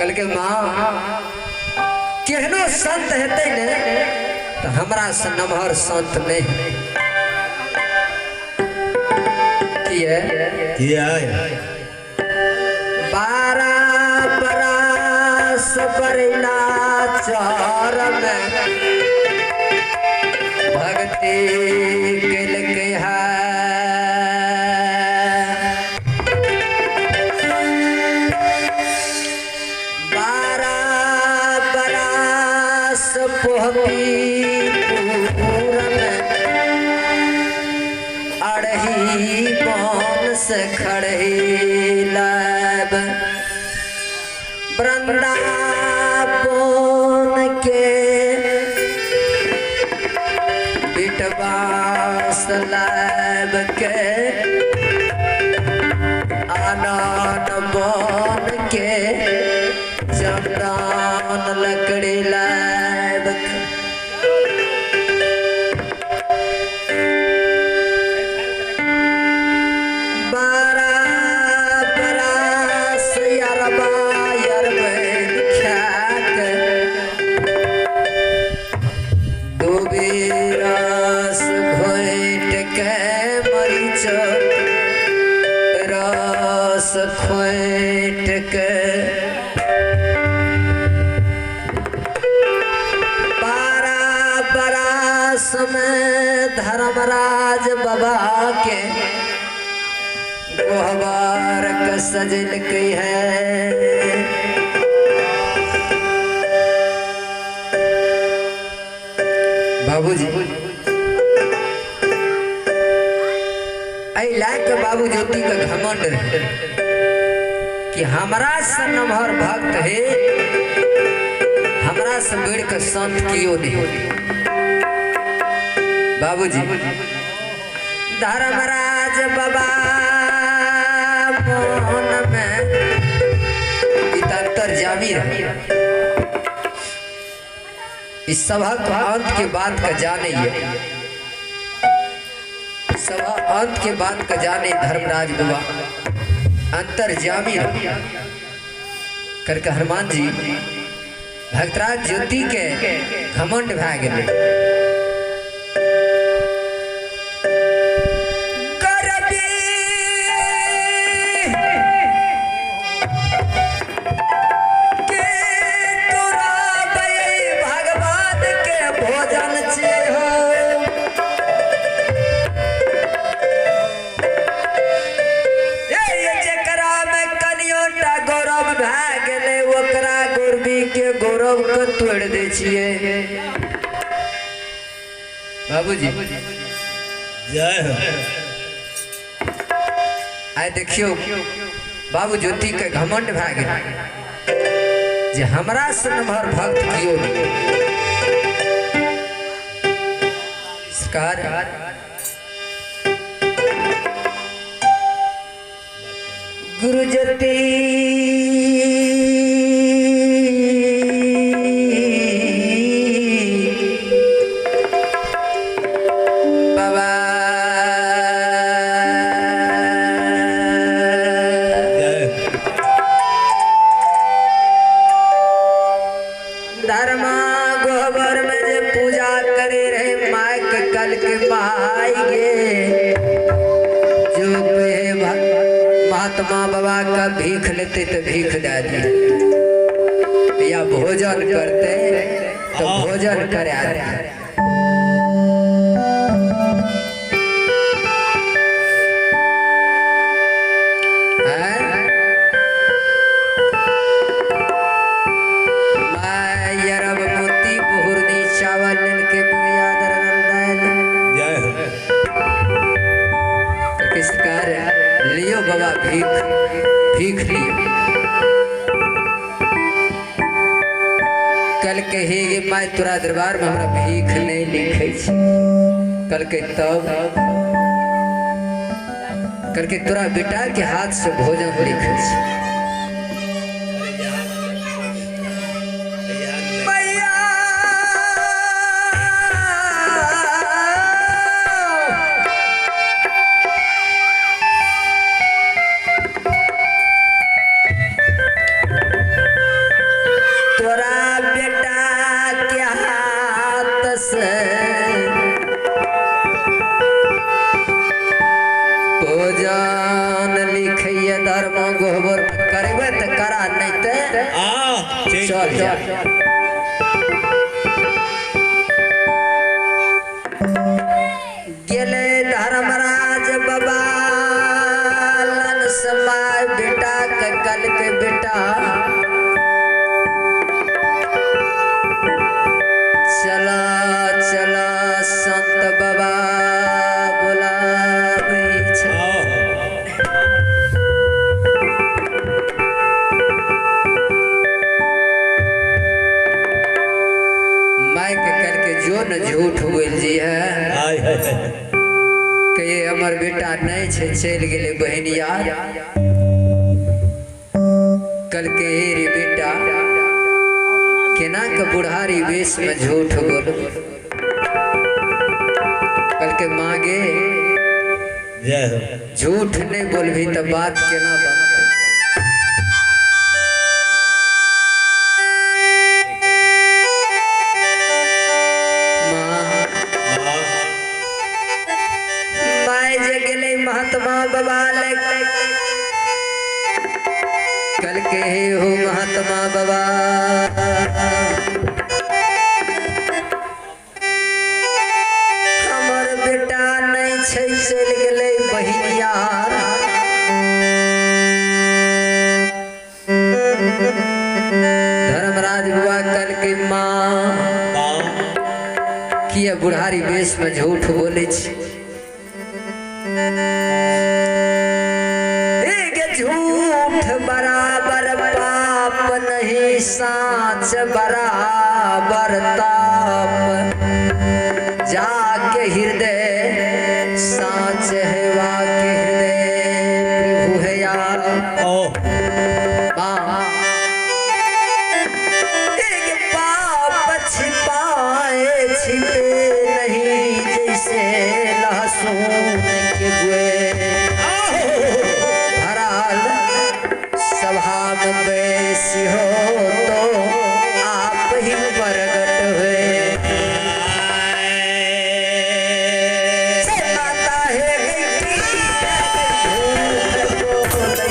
कहलकै माँ केहनो संत हेतै ने तऽ हमरा से नमहर संत नहि। किए किया? 12 बरस बरैला चर में भक्ति केलकै है। 12 बरस पोहपीपुर में अढ़ही बन से खड़ही लाब वृंदावन के बिटवास लाब के आनन बन के चंदन लकड़ी लाब के। 12 बरस अरबा अरबैन खाके डूबी रस घोटि के मरीच रस खोटि के 12 बरस में धर्मराज बाबा के गोहबार के सजलकै है। बाबूजी एहि लए के बाबू ज्योति के घमंड रहे कि हमरा से नमहर भक्त है, हमरा से बढ़ के संत कियो नहीं। बाबूजी धर्मराज बाबा मोहन में अंतर्जामी रहे, इस सभक अंत के बात का जाने, ये सभा अंत के बात का जाने धर्मराज बाबा अंतर्जामी रहे। करके हनुमान जी भक्तराज ज्योति के घमंड भए गेलै। के तोरा भगवान के भोजन छियै हो। ए जेकरा में कनियोटा गौरव भए गेलै ओकरा गौरवी के गौरव के तोड़ि दै छियै। बाबूजी जय हो। आइ देखियौ बाबू ज्योति के घमंड भए गेल जे हमरा से नमहर भक्त कियो नहीं। सरकार गुरु ज्योति बाबा जय। धर्मा गोबर में जे पूजा करे रहे माइक कल के माई गे जो कहे महात्मा बाबा का भीख लेते तो भीख दे दिए, या भोजन करते तो भोजन करा दे। अरब मोती बहुरनी चावल के मुंगिया दरल दाल। जय हो। किसकार लियो बाबा भीख भीख लियो। कल के हे गे my तोरा दरबार में हमरा भीख नहीं लिखै छी। कल के तब कल के तोरा बेटा के हाथ से भोजन लिखै छी। मैया ये धर्म गोबर करेबे तऽ करा, नहीं तऽ आ चलि चल जा। गेले धर्मराज बाबा लन समाय बेटा के कल के बेटा चला चला संत बाबा बोलाबै छै। माइक करके जो न झूठ बोल जी है हाय हाय कि ये हमर बेटा नहीं छे, चलि गेलै बहिन यार। कल के हे रे बेटा, केना के बुढ़ारी वेश में झूठ बोल। कल के मांगे जय हो। झूठ नहीं बोलबी तो बात केना बनतै। माँ माँ माय जे गेलै महात्मा बाबा लग, कल के हे हो महात्मा बाबा, हमर बेटा नहीं छै, चलि गेलै बहिन यार। धर्मराज बुआ कल के माँ माँ किया बुढ़ारी वेश में झूठ बोले छी। एक झूठ बराबर पाप नहीं, साँच बराबर ताप। जाके हृदय साँच है वाके हृदय प्रभु है यार। ओ माँ एक पाप छिपाए छिपे नहीं, जैसे लहसुन के गुए। भराल सभा में बैसी हो तो आप ही प्रगट हुए। से माता है गई झूठ बोलई।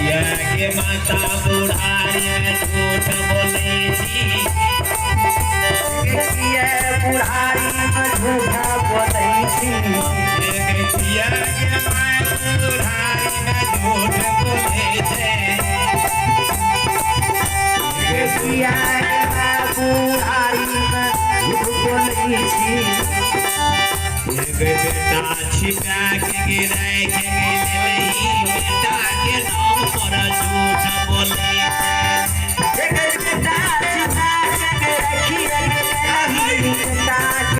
किया गे माता बुढ़ारी में झूठ बोलै छी। किया बुढ़ारी में झूठा बोलै छी। किया गे माय बुढ़ारी में झूठ बोलै छै। किया बुढ़ारी में झूठ बोलै छी। बेटा छिपा के गिराय के गेलही, बेटा के नाम पर झूठ बोलै छै। बेटा छिपा के रखी गेलही,